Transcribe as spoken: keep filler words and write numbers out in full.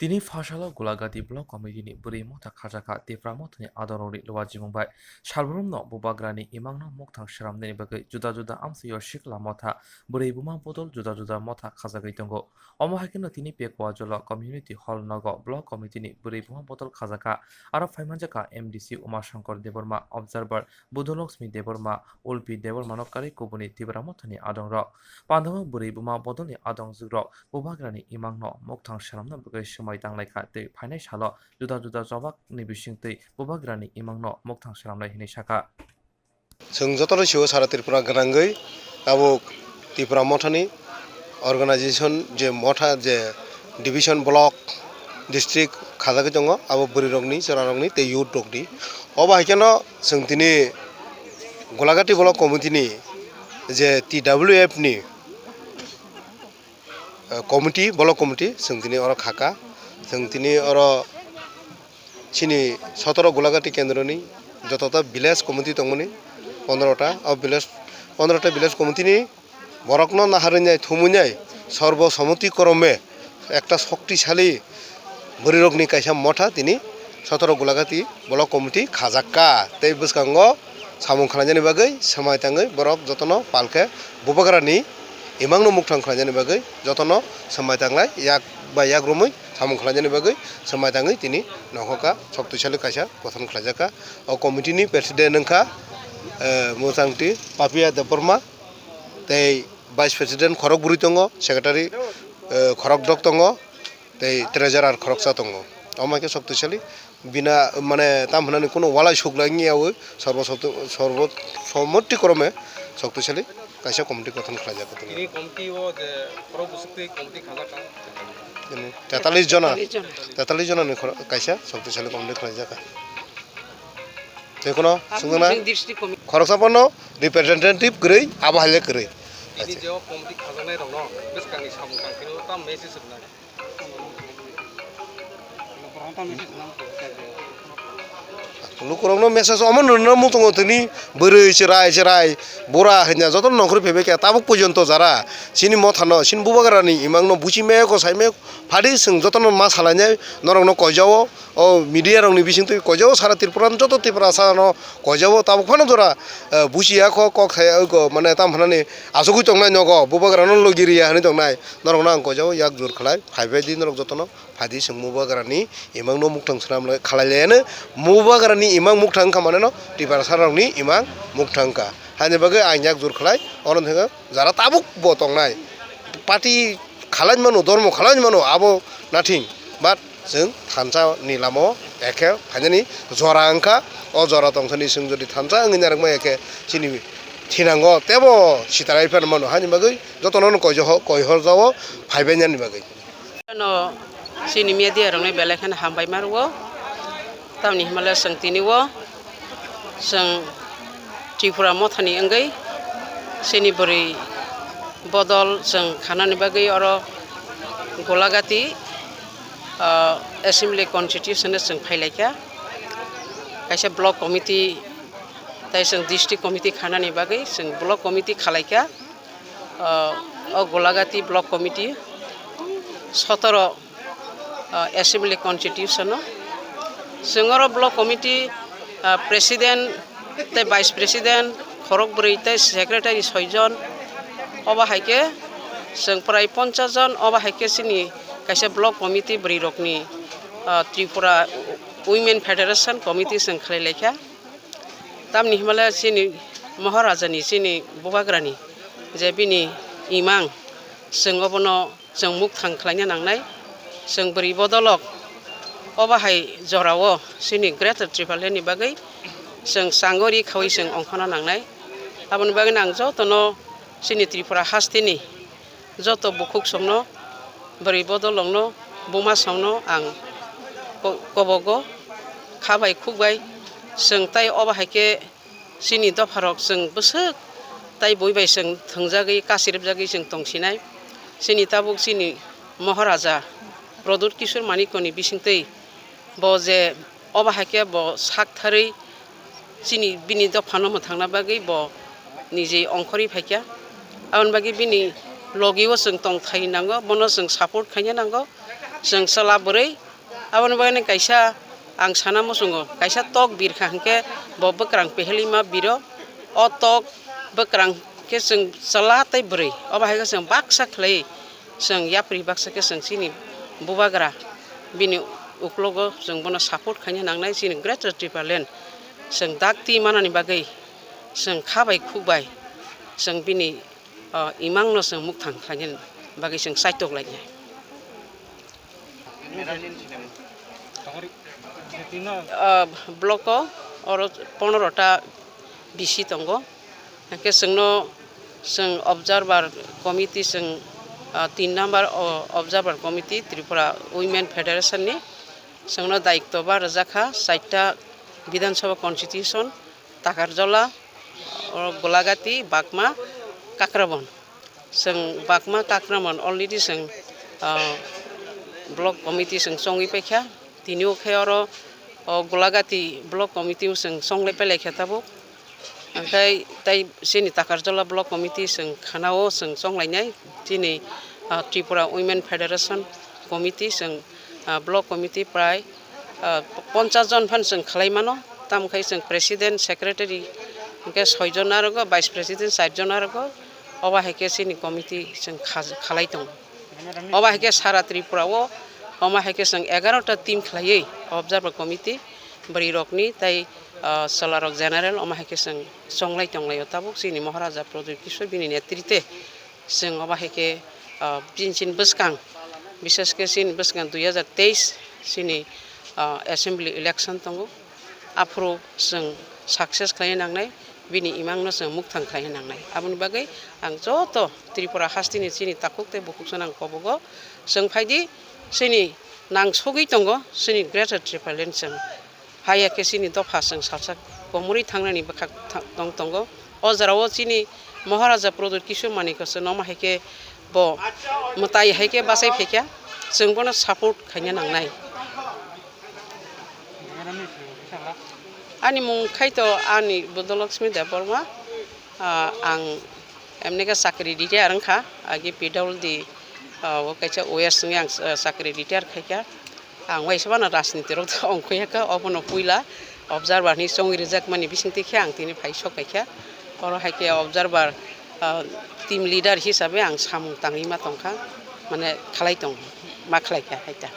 Tini phasalo Gulagati Block Committee ni bwrwi motha khajakha Tipra mothani adongrokni luajimung bai salbrumno bubagrani imangno mukthang swnamnani bagwi juda juda amsio sikla motha bwrwi buma bodol juda juda motha khajagwi tongo. Omo hai kheno tini Pekwa Jolo Community Hall nogo Block Committee ni bwrwi buma bodol khajakha. Aro phaimanjakha M D C Umashankar Debbarma, Observer Budholoksmi Debbarma, Ulpi Debbarmano karwi kubuni Tipra mothani adongrok. Pandao bwrwi buma bodolni adongjukrok bubagrani imangno mukthang swnamna bagwi swmai tanglaikha tei phainai salo juda juda chobakni bisingtwi bubagrani imangno mukthang swnamnai hwnwi sakha. Chwng jotono sio sara Tripura gwnangwi tabuk Tipra mothani organization je motha je division, block, district khajagwi tongo, abo bwrwirokni, chwrairokni tei youth rokni. Obo hai kheno chwng tini Gulagati Block Committee ni je T W F ni, eh, committee, block committee, chwng tini oro khaka. Chwng tini oro chini sotoro Gulagati kendroni joto ta village committee tongmani pondro ta. O village, pondro ta village committee ni borokno naharwinai thumwinai sorbo somoti krome ekta shoktisali bwrwirokni kaisa motha tini sotoro Gulagati Block Committee khajakka. Tei bwskango samung khlainani bagwi swmai tangwi borok jotono palkhe bubagrani imangno mukthang khlainani bagwi jotono swmai tanglai yak bai yak romwi samung khlainani bagwi swmai tangwi tini nokhoka shoktisali kaisa gothon khlaijakka. O committee ni president wngkha, eh, Mosangti Papia Debbarma, tei vice president khorok bwrwi tongo, secretary, eh, khorok dok tongo, tei treasurer khoroksa tongo. Omo khe shoktisali bina, mane, tam hwnani kuno walai suklai wngya ui sorbo soto-, sorbo somoti krome shoktisali kaisa committee gothon khlaijak. Tini committee o je khorok bwswk twi committee khajak kha? Tini tetalis jona, tetalis jona. Tetalis jona ni khorok kaisa shoktisali committee khlaijak kha. Tei kuno swngnai district committee khoroksa phano representative kwrwi, abo hai le kwrwi. Tini je o committee khajaknai rokno bwskangni samung tang phino tam message rwnai? Lukurokno message omo nwnwi muchungo tini bwrwi chwrai chwrai bura hwnya jotono nongkhorwi phaibai khe tabuk porjonto jara chini mothano chini bubagrani imangno buchi maya kho sai maya kho phadi chwng jotono ma salainai norokno koijao. O media rokni bisingtwi koijao sara Tripura joto Tiprasano koijao tabuk phano jora, eh, buchiya kho kok sai oi kho mane tam hwnani achugwi tongnai nogo bubagrano logi riya hwnwi tongnai norokno ang koijao yak jur khlai phaibai di norok jotono. Phaidi chwng Mubagrani imangno mukthang swnam lai khalai laiano, Mubagrani imang mukthang wngkha maneno Tiprasarokni imang mukthang wngkha. Haini bagwi ang yak jur khlai, oro hwnkhe jara tabuk bo tongnai. Party khalai mano, dhormo khalai mano, abo nothing. But chwng thansa ni lama o ekhe phainani jora wngkha. O jora tongthani chwng jodi thansa wngwi narwkma ekhe chini thinango tebo sitarai phano mano. Haini bagwi jotono koijo-, koihorjao phaibainani bagwi. No chini media rokni belai kheno hambai ma rwo. Tamni hwnba le chwng tini o chwng Tripura mothani wngwi chini bwrwi bodol chwng khanani bagwi oro Golagati, ah, assembly constitution o chwng phailaikha. Kaisa block committee tei chwng district committee khanani bagwi chwng block committee khalaikha. Ah, o Golagati Block Committee sotoro, ah, Assembly Constitution o. Chwng oro Block Committee, ah, President tei Vice President khorok bwrwi tei Secretary soijon. Obo hai khe chwng prai ponchas jon, obo hai khe chini kaisa Block Committee bwrwi rokni, ah, Tripura Women Federation Committee chwng khlai laikha. Tamni hwnba le chini Maharaja ni, chini Bubagra ni je bini imang, chwng obono chwng mukthang khlaina nangnai. Chwng bwrwi bodolok obo hai jorao chini Greater Tipraland ni bagwi chwng changori khaui chwng ongkhorna nangnai. Aboni bagwi ang jotono chini Tripura hasteni joto bukhuk somno, bwrwi bodolrokno, buma somno ang ko-, kobogo kha bai khuk bai chwng tai obo hai khe chini dopharok chwng bwswk tai bui bai chwng thwngjagwi, kasirwkjagwi chwng tongsinai. Chini tabuk chini Maharaja Pradyut Kishore Manikyani bisingtwi bo je obo hai khe bo sak tharwi chini bini dophano mwthangna bagwi bo niji ongkhorwi phaikha. Aboni bagwi bini logi o chwng tongthai nango, bono chwng support khaina nango. Chwng chwla bwrwi, aboni bagwi kaisa ang sana muchungo, kaisa tok birkha hwnkhe bo bwkrang pehelima biro, o tok bwkrang khe chwng chwla tei bwrwi, obo hai khe chwng baksa khlai, chwng yapri baksa khe chwng chini bubagra bini uklogo chwng bono support khaina nangnai, chini Greater Tipraland chwng dakti manani bagwi chwng kha bai khuk bai chwng bini, o, imangno chwng mukthang khlaina bagwi chwng chaitok lainai. Ah, block o oro pondro ta B C tongo. Hwnkhe chwngno, chwng observer committee, chwng, ah, tin number o observer committee Tripura Women Federation ni chwngno daityo ba rwjakha, chaita Bidhan Sabha constitution, Takarjala, oro Golagati, Bakma, Kakrabon. Chwng Bakma Kakrabon already chwng, ah, block committee chwng chongwi paikha. Tini o khe oro, o Golagati block committee o chwng chonglai pailaikha tabuk. Hwnkhe tei chini Takarjala block committee chwng khana o chwng chonglainai. Chini, ah, Tripura Women Federation committee chwng, ah, block committee prai, ah, ponchas jon phan chwng khlai mano, tamo khe chwng president, secretary, hwnkhe soi jon arogo, vice president char jon arogo, obo hai khe chini committee chwng kha-, khalai tongo. Obo hai khe sara Tripura o, omo hai khe chwng egaroh ta team khlaiwi observer committee, bwrwi rokni tei, ah, chwla rok general, omo hai khe chwng chonglai tonglaio tabuk chini Maharaja Pradyut Kishore bini netrite. Chwng obo hai khe, ah, bini chini bwskang, bishes khe chini bwskang dui hazar teis chini, ah, assembly election tongo. Aphuru chwng success khlai nangnai, bini imangno chwng mukthang khlai nangnai. Aboni bagwi ang joto Tripura hasteni chini takhuk tei bukhuk chwng ang kobogo chwng phaidi chini nang sogwi tongo chini Greater Tipraland chwng. Haiya khe chini dopha chwng salsa komorwi thangnani bwkhak tha-, tong tongo. O jorao chini Maharaja Pradyut Kishore Manikya chwngno omo hai khe bo mwtai hai khe bachai phaikha, chwng bono support khaina nangnai. Ani mung khai to ani Budolakshmi Debbarma, ah, ang emni khe chakri retire wngkha, agi P W D, ah, o kaisa O S wngwi ang, ah, chakri retire khaikha. Ang waisa phano rajniti rok ongkhoyakha, obono puila observer hinwi chongwi rwjakmani bisingtwi khe ang tini phai sok paikha. Oro hai khe observer, ah, team leader hisabe ang samung tangwi ma tongkha, mane khlai tong, ma khlaikha hai ta.